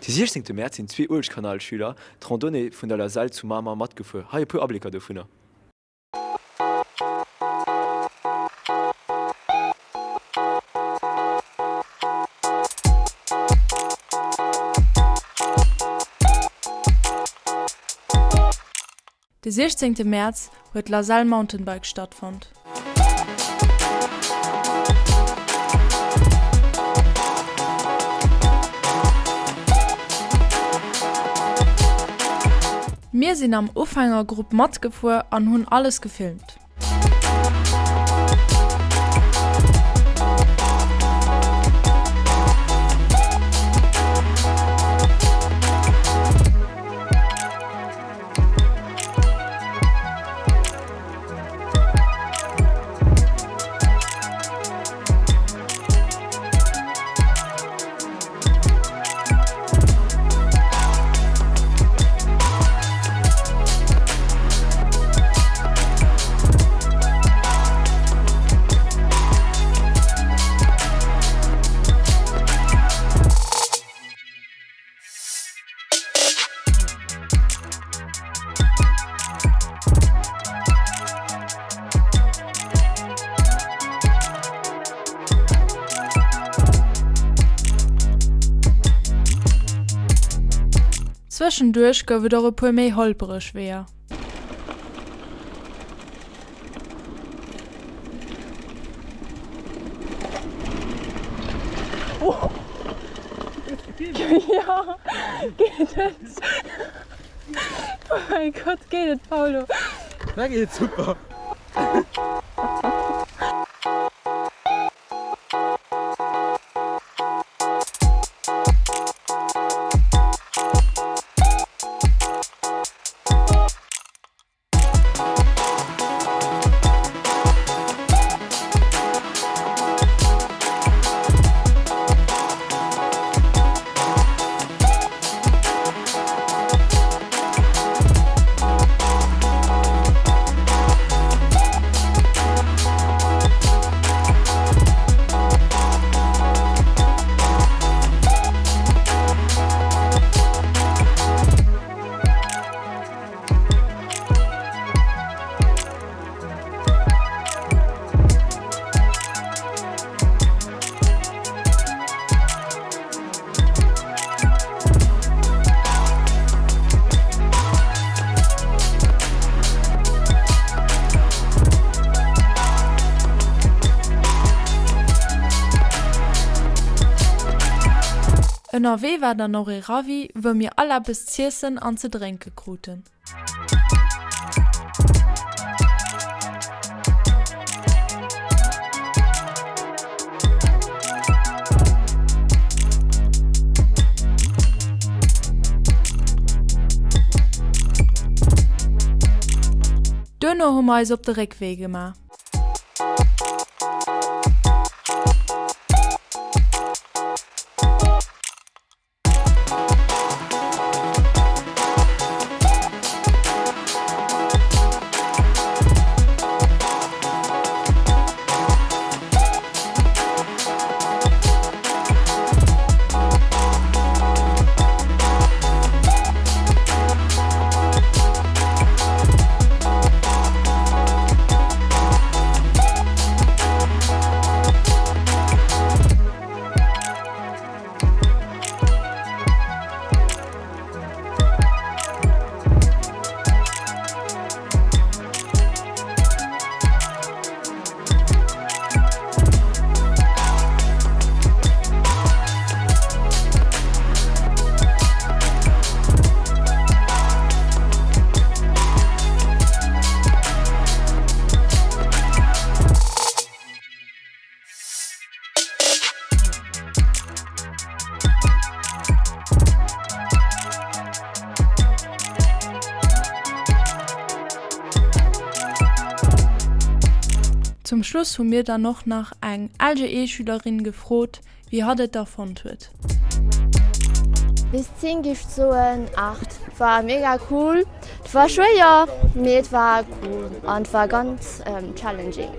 De 16 Mäerz sinn zwee Uelechkanalschüler d'Randonnée vun der LASEL zu Mamer matgefuer. Hei e puer Ablécker dovunner. De 16 Mäerz huet d'Lasel Mountainbike stattfonnt. Mir sinn am Ufängergrupp matgefuer an hunn alles gefilmt. Zwëschenduerch gouf et och e puer méi holpereg Weeër. Ënnerwee war dann och ee Ravi, wou mir all eppes z'iessen an ze drénke kruten. Duerno hu mer eis op de Réckwee gemaach. Zum Schluss hu mir dann och nach eng LGE-Schülerin gefrot, wéi hatt et da fonnt huet. Bis 10 giff ech soen 8. War mega cool, et war schwéier mee et war cool an et war ganz challenging.